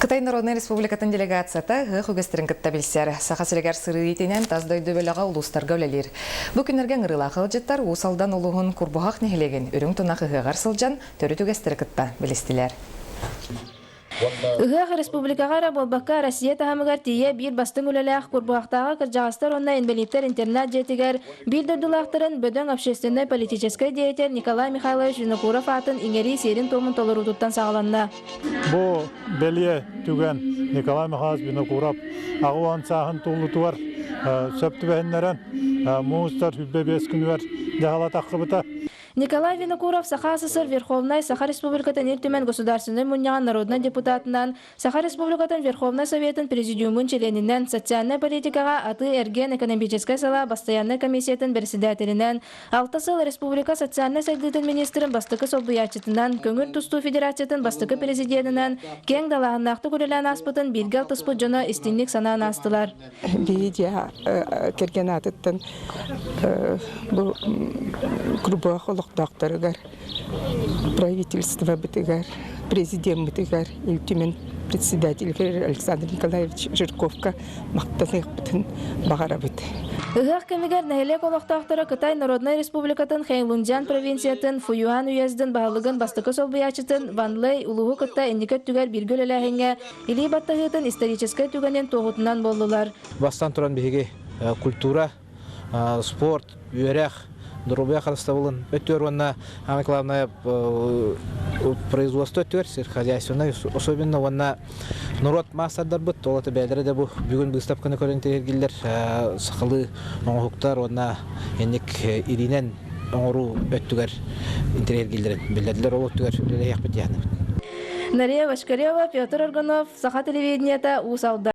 Кытай Народнай Республикатын делегацията ыһыах үгэстэрин кытта билсэр. Саха сиригэр сырыы иитинэн тас дойду бөлөҕө улуустарга үлэлиир. Бу күннэргэ ыҥырыылаах ыалдьыттар Уус Алдан улууһун Курбуһах нэһилиэгин Үрүҥ Тунах ыһыаҕар сылдьан төрүт үгэстэри кытта билистилэр. Ыһыах республикаҕа эрэ буолбакка, Россия таһымыгар тиийэ биир бастыҥ үлэлээх Курбуһахтааҕы кырдьаҕастар уонна инбэлииттэр интернат-дьиэтигэр биир дойдулаахтарын бөдөҥ общественнай-политическай деятель Николай Михайлович Винокуров аатын иҥэрии сиэрин-туомун толоруутуттан саҕаланна. Бу бэлиэ түгэн Николай Михайлович Винокуров 80 сааһын туолуутугар сөп түбэһиннэрэн муустар 25 күнүгэр дьаһала таххыбыта. Николай Винокуров Саха СССР Верховнай Саха Республикатын Ил Түмэн Государственнай Мунньаҕын народнай депутатынан, Саха Республикатын Верховнай Советын Президиумун чилиэнинэн, социальнай политикаҕа атыы-эргиэн экономическай салаа бастайааннай комиссиятын бэрэссэдээтэлинэн, Алта сыл республика социальнай сайдыытын министрин бастакы солбуйааччытынан, көҥүл тустуу федерациятын бастакы президенинэн киэҥ далааһыннаахтык үлэлээн ааспытын бииргэ алтыспыт дьоно истиҥник санаан аастылар. Биһиги кэргэн аатыттан бу Курбуһах олохтоохторугар, правительствобытыгар, президеммытыгар, Ил Түмэн председателигэр Александр Николаевич Жирковка махтаныахпытын баҕарабыт. Ыһыах кэмигэр нэһилиэк олохтоохторо Кытай Народнай Республикатын Хэйлунцзян провинциятын Фуюан уездын баһылыгын бастакы солбуйааччытын Ван Лэй улууһу кытта инники өттүгэр бииргэ үлэлээһиҥҥэ илии баттаһыытын историческай түгэнин туоһутунан буоллулар. Бастан туран биһиги культура, спорт, үөрэх, доруобуйа харыстабылын өттүгэр уонна самое главное производство өттүгэр сельскохозяйственный особенно уонна норуот маастардарбыт ол это бэйэлэрэ да бу бүгүн быыстапканы көрөн тиһиргиллэр сахалыы оҥоһуктар уонна инник илиинэн оҥоруу өттүгэр интэриэһиргииллэрин биллэрдилэр ол өттүгэр үлэлэһиэхпит диэхнэбит. Нария Башкарева, Петр Аргунов, Саха телевидениета, Уус Алдан.